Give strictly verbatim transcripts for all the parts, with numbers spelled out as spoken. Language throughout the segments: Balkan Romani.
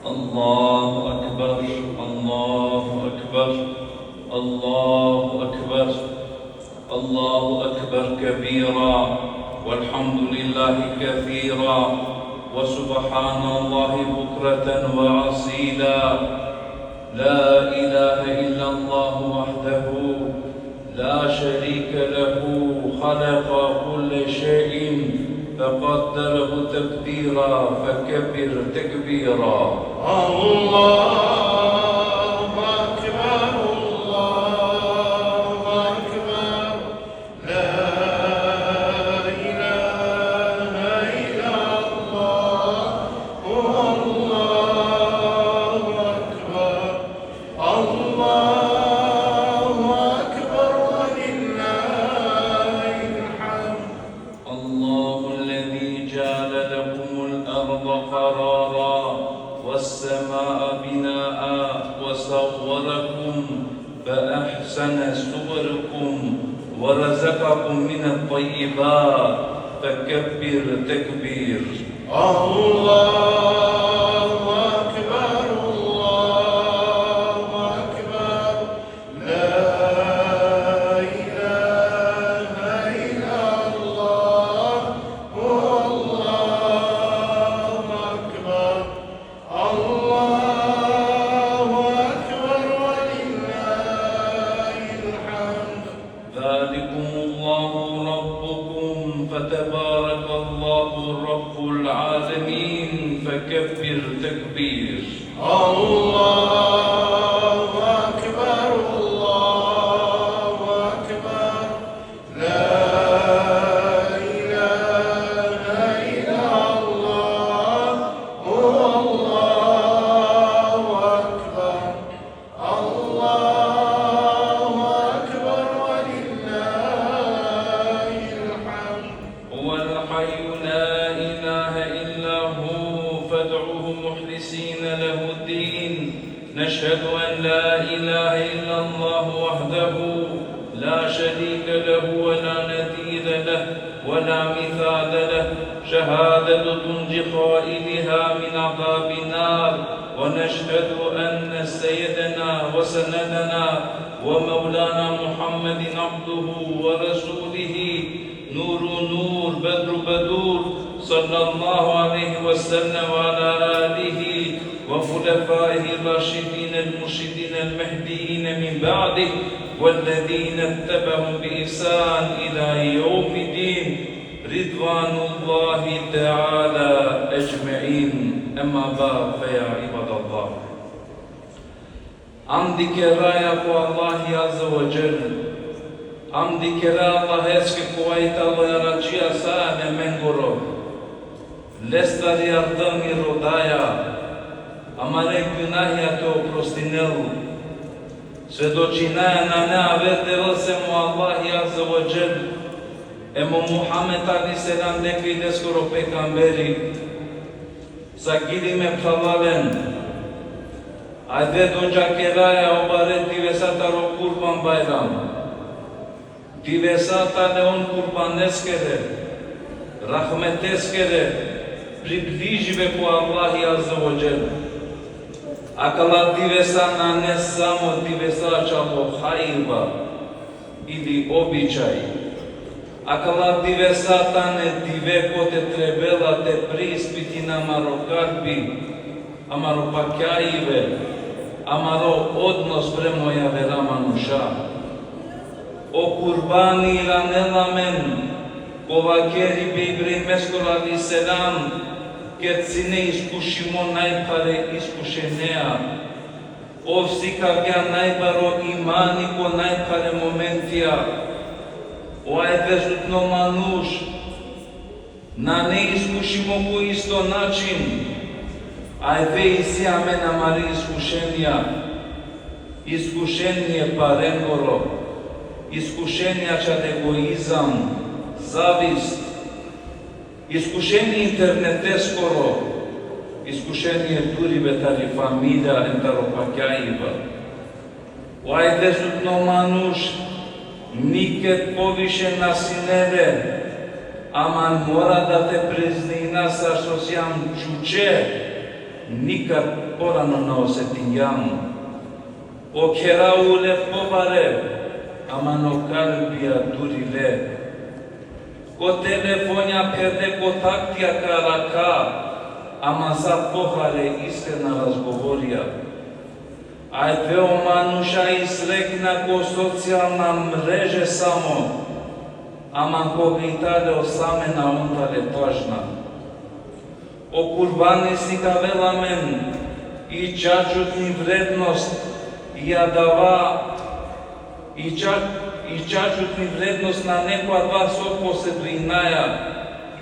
الله أكبر، الله أكبر، الله أكبر، الله أكبر كبيرا، والحمد لله كثيرا، وسبحان الله بكرة وأصيلا. لا إله إلا الله وحده لا شريك له، خلق كل شيء فقدره تقديرا، فكبر تكبيرا. الله أكبر، الله أكبر، لا إله إلا الله، الله أكبر، الله أكبر ولله الحمد. الله الذي جعل لكم الأرض قرارا والسماء بناء وصوركم فأحسن صوركم ورزقكم من الطيبات فكبر تكبير. الله أكبر، الله أكبر، لا إله إلا الله، الله أكبر، الله أكبر ولله الحمد. ذلكم الله ربكم فتبارك الله رب العالمين فكبر تكبير. الله أكبر، الله أكبر، لا إله إلا الله، الله أكبر، الله أكبر ولله الحمد. هو الحي لا إله إلا هو فادعوه مخلصين له الدين. نشهد أن لا إله إلا الله وحده لا شريك له ولا نذير له ولا مثال له، شهادة تنجي قائلها من عذاب النار، ونشهد أن سيدنا وسندنا ومولانا محمد عبده ورسوله، نور نور، بدر بدور، صلى الله عليه وسلم وعلى آله وخلفائه الراشدين المرشدين المهديين من بعده والذين اتبعهم بإحسان إلى يوم الدين، رضوان الله تعالى أجمعين. أما بعد، فيا عباد الله، Amdi keraja ko Allahi Azze ve Dželle. Amdi kera Allaheske kova i talo jaradžija sa e mengoro. Lestar jardimi rodaja, amare gunahija te oprostinel. Svedočinaja nane aver Devel sem o Allahi Azze ve Dželle, em o Muhammed alejhi selam dekaj i leskoro pejgamberi. Sagiri me phralalen, ajde dočekeraja o bare divesa taro Kurban Bajram. Divesa tane on kurbaneskere, rahmeteskere, približibe ko Allahi Azze ve Dželle. Akala divesa nane samo divesa čalo hajba ili običaj. Akala divesa tane dive kote trebela te preispitina amaro kalbi, amaro pakjaibe, amaro odnos prema javera manuša. O kurbani iranela amen, ko vakeribe e Ibrahimeskoro alejhi selam, ked sine iskušimo najphare iskušenea. Ov sikavgja najbaro imani ko najphare momentija. O ajvesutno manuš nane iskušimo ko isto način. Ajve isi amen amari iskušenja. Iskušenie parengoro. Iskušenja čar egoizam, zavist. Iskušenie interneteskoro, iskušenie duribe tari familija em taro pakjaiba. O ajvesutno manuš niked poviše na sine le, ama mora da te priznina sar so sijam čuče, Nikad porano na osetingjam. O khera ule pobare, aman o kalbija durile. Ko telefonja pherde kontaktija ka rakha, ama sa pohare iskrena razgovorija. Ajde o manuša isrekna ko socijalna mreže samo, ama koga i tale osamena on tale tažna. O kurbani sikavela amen i čačutni vrednost i adava, i ča-, i čačutni vrednost na neko adava so poseduinaja,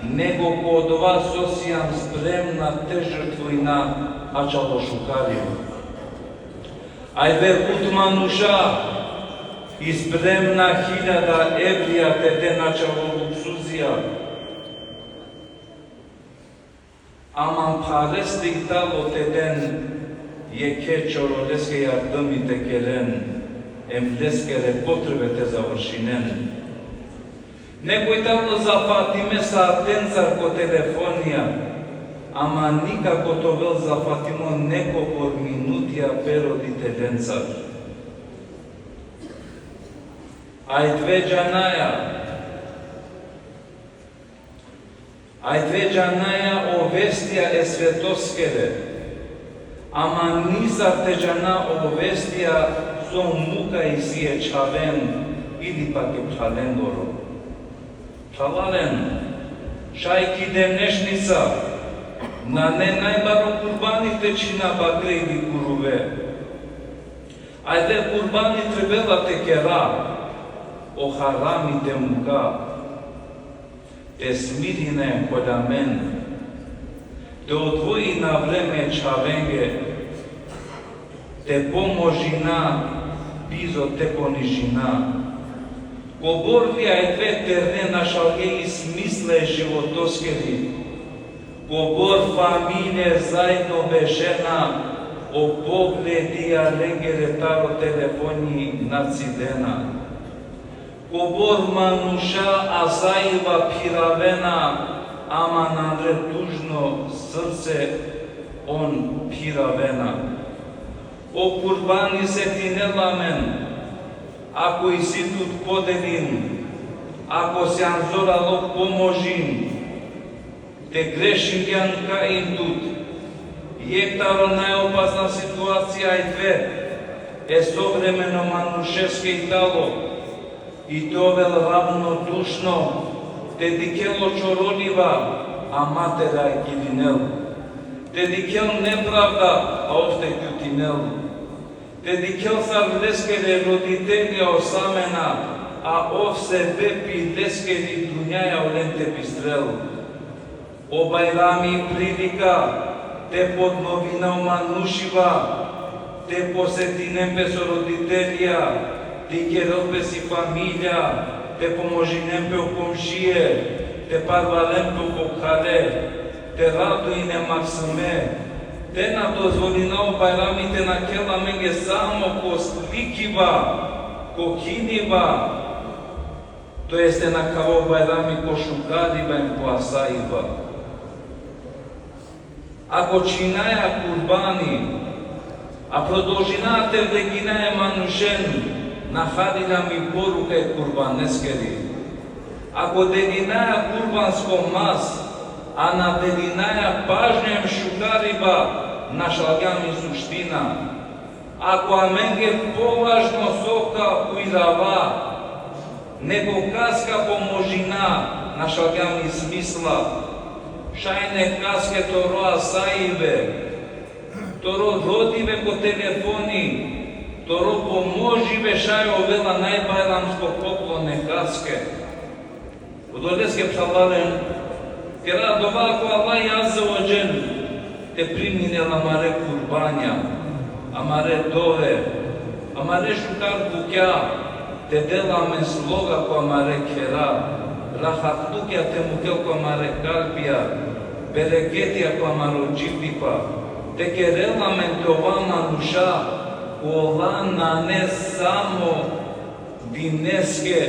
nego ko adava so sijam spremna te žrtvuina ačhalo šukari. Ajde but manuša i spremna hiljada evrija te den ačhalo luksuzija. Ama phareste i talo te den jekhe čoroleske jardimi te keren, em leskere potrebe te završinen. Neko i talo zafatime sa atencar ko telefonija, ama nikako te ovel zafatimo nekobor minutija pe roditelencar. Ajde džanaja, Ajde džanaja o vestija e svetoskere, ama nisar te džana o vestija so muka isi e čhaven ili pak e phralengoro. Phralalen, šaj ki denešnica nane najbaro kurbani te čhina bakre ili kuruve. Ajde kurbani trebela te kera, o harami te muka. Te smirina e koljamen, te odvojina vreme e čhavenge, te pomožina, bizo te ponižina. Kobor li ajde terne našalge i smisla e životoskeri, kobor familije zaedno bešena, o pogledija lengere taro telefoni na cidena. Kobor manuša asaiba phiravena, ama andre tužno srce on phiravena. O kurbani setinela amen, ako isi tut podelin, ako sian zoralo pomožin, te grešingjan ka in tut. Jekh taro najopasna situacija i dve e sovremeno manušeske i talo, i te ovel ravnodušno, te dikhel o čoroliba, ama te reagirinel. Te dikhel nepravda, a ov te kjutinel. Te dikhel sar leskere roditelja osamena, a ov sebepi leskeri dunjaja olen te bistrel. O Bajrami prilika te podnovina o manušiba, te posetinen pe so roditelja, te ikerel pe si familija, te pomožinen pe o komšie, te parvalen pe o pokhale, te raduinen maksime, te na dozvolina o Bajrami te nakhel amenge samo ko slikiba, ko kiniba, to jest te nakhava o Bajrami ko šukariba em ko asaiba. Ako čhinaja kurbani, a prodolžinaja te vleginaja e manušen, na harilja mi poruka e kurbaneskeri. Ako delinaja kurbansko mas, a na delinaja pažnja em šukariba, našalgja mi suština. Ako amenge považno so ka ujrava, nego kaska pomožina, našalgja mi smisla. Šaj nekaske toro asaibe, toro rodibe ko telefoni, toro pomožibe šaj ovela najbajramsko poklon nekaske. Odoleske phralalen, kera dova ko Allah Azze ve Dželle te priminel amare kurbanja, amare dove, amare šukar bukja, te del amen sloga ko amare khera, rahatlukja te mukel ko amare kalbija, bereketija ko amaro dživdipa, te kerel amen te ova manuša, kola nane samo dineske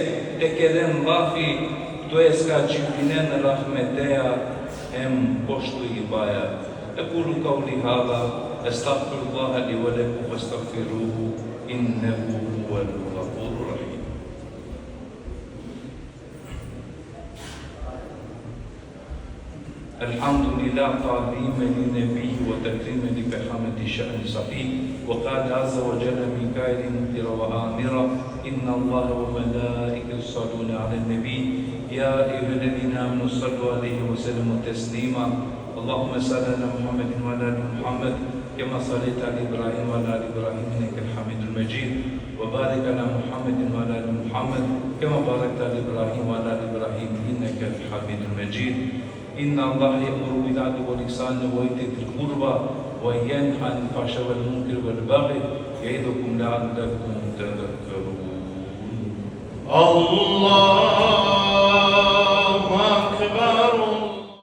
te keren lafi, to jest ka dživdinen rahmeteja em poštujbaja. أقول قولي هذا، أستغفر الله لي ولكم فاستغفروه، إنه هو الغفور الرحيم. الحمد لله، تعظيما لنبيه وتكريما لفخامة شأن صفيه. وقال عز وجل من قائل مخبرا وآمرا: إن الله وملائكته يصلون على النبي، يا أيها الذين آمنوا صلوا عليه وسلموا تسليما. اللهم صل على محمد وعلى آل محمد كما صليت على إبراهيم وعلى آل إبراهيم إنك حميد مجيد. وبارك على محمد وعلى آل محمد كما باركت على إبراهيم وعلى آل إبراهيم إنك حميد مجيد. إن الله يأمر بالعدل والإحسان وإيتاء ذي القربى وينهى عن الفحشاء والمنكر والبغي يعظكم لعلكم تذكرون. الله